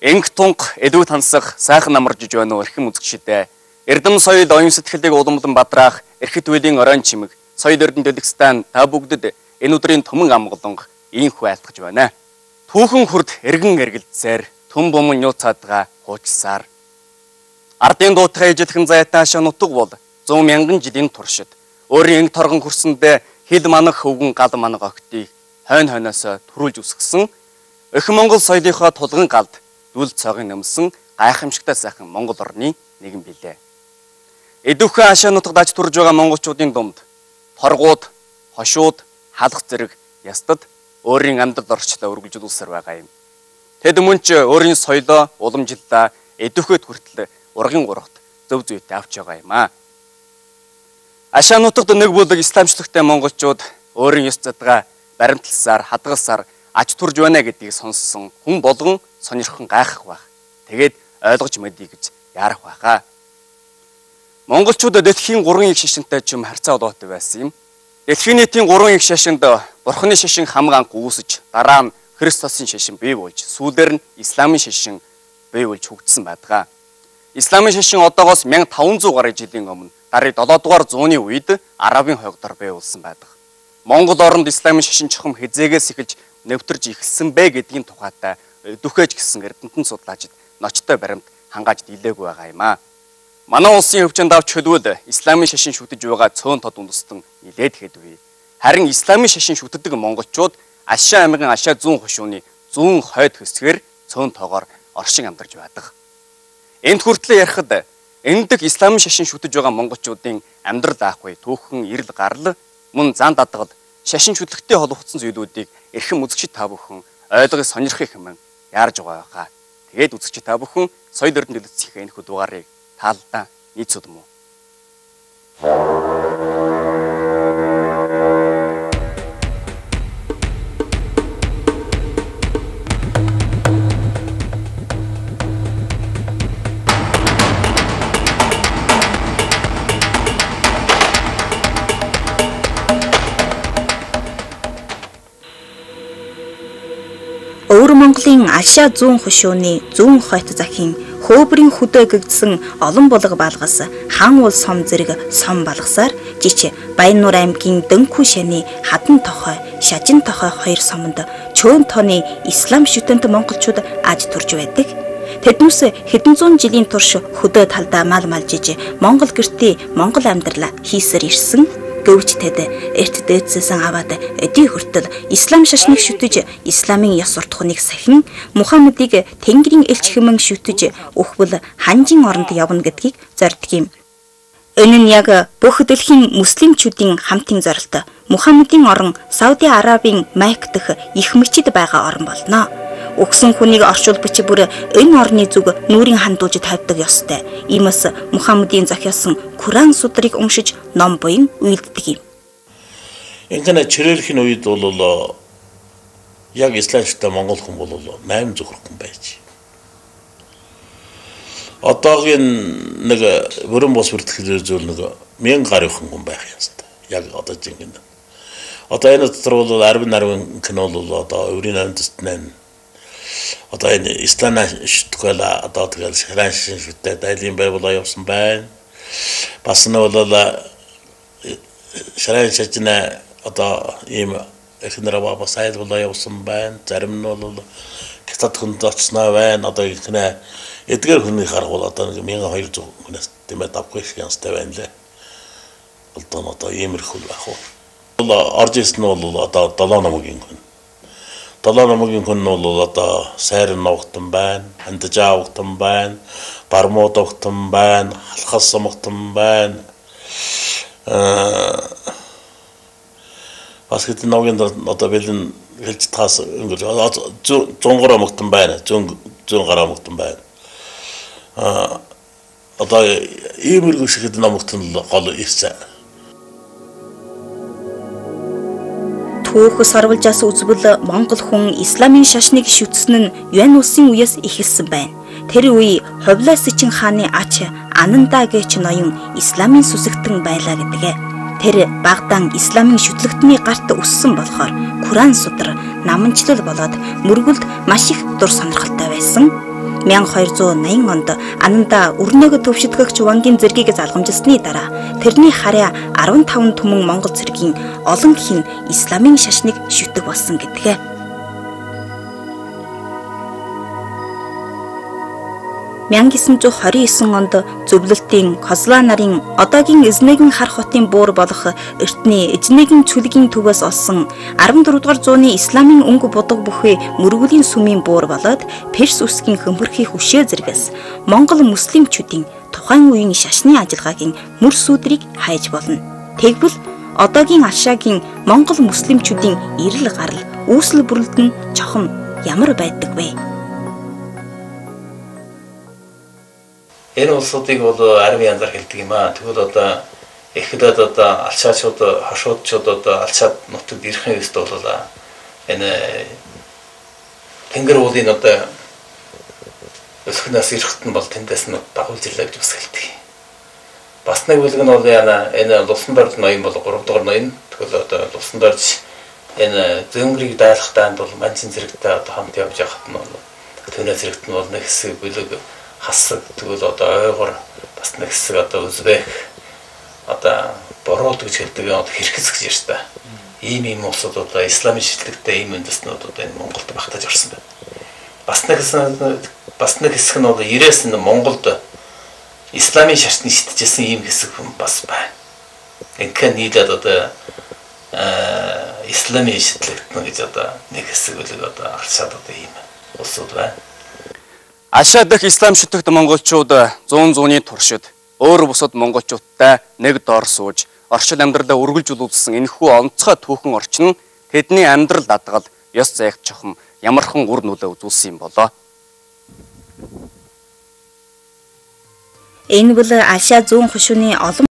Инг тунг элүү тансах сайхан амарж иж байна уу эрхэм үзэгчдээ. Эрдэм соёл оюун сэтгэлийг уламлан бадраах эрхэт үеийн оройн чимэг соёл эрдэм дэлгэцтан та бүгдэд энэ өдрийн түмэн амгаланг инхүү айлтгаж байна. Түүхэн хүрд эргэн эргэлзээр түн буман нууцаадгаа хуучласаар. Ардын дуутахын ижилхэн зайтай ашаа нутаг бол 100 мянган жилийн туршид өөрийн инг торгон хөрсөндөө хил манах хөвгөн гал манах охтыг хойно хойноос төрүүлж үсгэсэн Эх Монгол соёлынхоо тулган галд дүл цогын нэмсэн гайхамшигтай сайхан Монгол орны нэгэн билээ. Эдвэхэн ашаа нутагт аж төрж байгаа монголчуудын дунд торгууд, хошууд, халах зэрэг ястад өөрийн амьдрал орчлоо үргэлжлүүлсээр байгаа юм. Тэд мөн ч өөрийн соёлоо уламжлалаа эдвэхэд хүртэл ургын гурагт зөв зүйтэй авч байгаа юм аа. Ашаа нутагт нэг бүлэг исламчлахтай монголчууд өөрийн ёс задгаа баримтласаар, хадгалсаар аж төрж байна гэдгийг сонссон хүн болгон сонирхон гайхах байх. Тэгээд ойлгож мэдье гэж яарах байхаа. Монголчууд дэлхийн 3 их шашинтай ч юм харьцаа холбоотой байсан юм. Дэлхийн нийтийн 3 их шашинд Бурхны шашин хамаг анх үүсэж, дараа нь Христосын шашин бий болж, сүүлээр нь исламын шашин бий болж хөгжсөн байдаг. Исламын шашин одоогоос 1500 гаруй жилийн өмнө дарын 7 дугаар зууны үед Арабын хойгдор бий болсон байдаг. Монгол оронд исламын шашин чухам хизээгээс эхэлж нэвтэрж эхэлсэн бэ гэдгийн тухайтай дүхэж гисэн эрдэмтэн судлаачид ночтой баримт хангааж дийлээгүй байгаа юм аа. Манай улсын хөвчөнд авч хөлвөл исламын шашин шүтэж байгаа цөөн тод үндэстэн нилээд хэдвээ. Харин исламын шашин шүтдэг монголчууд Ашаа аймгийн Ашаа зүүн хошууны зүүн хойд хэсгээр цөөн тоогоор оршин амьдарч байдаг. Энд хүртлээр ярихад энэ дэх исламын шашин шүтэж байгаа монголчуудын амьдрал аахгүй түүхэн эрэл гарал мөн зан дадгал шашин шүтлэгтэй холбогдсон зүйлүүдийг эрхэм үзэгчид та бүхэн ойлгож сонирхох хэмээн яарж байгаа байхаа. Тэгээд үзэгчид та бүхэн соёл эрдэм дэлгэцийн энэхүү дугаарыг таалдаа нийцүүд юм уу? Өвөр Монголын Алшаа зүүн хошууны зүүн хойт захын хөөбрийн хөдөө гэгдсэн олон булаг балгас хан уул сом зэрэг сом балгасаар жич Баяннуур аймгийн Дөнхүү шаны Хадан тохой, Шажин тохой хоёр сомонд чөөн тооны ислам шүтэнт монголчууд аж төрж байдаг. Тэднээс хэдэн зуун жилийн турш хөдөө талдаа мал малжиж Монгол гэртээ Монгол амьдралаа хийсээр ирсэн. Гэвч тэд эрт дээдсээсэн аваад өдий хүртэл ислам шашныг шүтэж исламын ёс суртахууныг сахин Мухаммедыг Тэнгэрийн элч хэмээн шүтэж өхбөл ханжин оронд явна гэдгийг зорддог юм. Энэ нь яг бүх дэлхийн муслимчүүдийн хамтын зорилт. Мухаммедийн орон Сауди Арабийн Мекк дэх их мечид байгаа орон болно. Өгсөн хүнийг орчуулбч бүр энэ орны зүг нүрийн хандуулж тавьдаг ёстой. Иймээс Мухаммедийн зохиосон Коран судрыг уншиж ном буян уйлддаг юм. Ингэнэ чирээлхийн үед бол яг исламчтай монгол хүн бол 8 зөвхөн хүн байж. Одоогийн нэг бүрэн бус бүртгэл зүйл нэг 1000 гаруй хүн байх ёстой. Яг одоо жинхэнэ. Одоо энэ дотор бол 10 кино бол одоо өврийн 8 одоо энэ исламаа шүтгэл одоо тэгэл шаран шин шүтээ дайлын байгууллага явсан байна. Бас нь бол шаран шажна одоо ийм эхнэр бас айлбала явсан байна. Зарим нь бол хятад хүнд очсноо байна. Одоо ихнэ эдгээр хүний харгуул одоо нэг 1200 хүнээс дэмэд авахгүй шиг янзтай байна лээ. Одоо одоо иймэрхүү байх уу. Бол орж ирсэн нь бол одоо 7 намгийн хүн. 7 намгийн хүн нь бол одоо сайран ногтон байна, ханджаа огтон байна, бармууд огтон байна, халхас сомогтон байна. Бас хэдэн намгийн одоо бэлэн хэлж таас өнгөрч зунгар омогтон байна, зүүн гар омогтон байна. Одоо иймэрхүү шиг хэдэн омогтон гол ирсэн. Түүх сорволжаас үзвэл Монгол хүн исламын шашныг шүтсэн нь Юань улсын үеэс эхэлсэн байна. Тэр үе Хувлай Сэчин хааны ач Ананда гэж ноён исламын сүсэгтэн байлаа гэдэг. Тэр багдан исламын шүтлэгтний гарт өссөн болохоор Коран судар наманчлал болоод мөргөлд маш их дур сонирхолтой байсан. 1280 онд Ананда өрнөөгөө төвшидгөгч Вангийн зэргийг залгамжилсны дараа тэрний харьяа 15 түмэн монгол цэргийн олон хин исламын шашныг шүтэг болсон гэдгээ. 1929 онд зөвлөлтийн Козла нарын одоогийн Эзнегийн хар хотын буур болох эртний Эжнегийн цүлгийн төвөөс олсон 14 дугаар зууны исламын өнгө будаг бүхий мөргөлийн сүмийн буур болоод Перс үсгийн хөмхөрхий хөшөө зэргээс Монгол муслимчүүдийн тухайн үеийн шашны ажиллагаагийн мөр сүдрийг хайж болно. Тэгвэл одоогийн Алшаагийн Монгол муслимчүүдийн эрэл гарал үүсэл бүрэлд нь чохом ямар байдаг вэ? Энэ улсуудыг бол арми янзаар хэлдэг юм аа. Тэгвэл одоо эхлээд одоо алчаачууд, хошуудчууд одоо алчаад нутагт ирэхин ёстой бол энэ Тэнгэр уулын одоо өсгөнөөс ирэхэд нь бол тэндээс нь дагуулж ирлээ гэж бас хэлдэг. Бас нэг бүлэг нь бол яана энэ Лусан дорж ноён бол 3 дугаар ноён. Тэгвэл одоо Лусан дорж энэ зөнгөрийг дайлах дайнд бол манчин зэрэгтэй одоо хамт явж байхад нь бол төнөө зэрэгт нь бол нэг хэсэг бүлэг хасаг, тэгвэл одоо ойгор, бас нэг хэсэг одоо узбек, одоо борууд гэж хэлдэг одоо хэрхэц гэж ярьж та. Ийм улсууд одоо исламын шидлэгтэй ийм үндэстнүүд одоо энэ Монголд багтаж орсон байна. Бас нэг хэсэг нь бол 90-ээс нь Монголд исламын шашны шитжсэн ийм хэсэг хүн бас байна. Инхээр нийлээд одоо исламын шидлэгтэн гэж одоо нэг хэсэг бүлэг одоо алшаад одоо ийм улсууд байна. Алшаа дэх ислам шүтэгт монголчууд 100-ны туршид өөр бусад монголчуудтай нэг доор сууж оршил амьдралаа үргэлжлүүлсэн энэхүү онцгой түүхэн орчин нь тэдний амьдрал дадгал ёс зайг чохом ямархан үр нөлөө үзүүлсэн юм болоо. Энэ бол Алшаа зүүн хошууны олон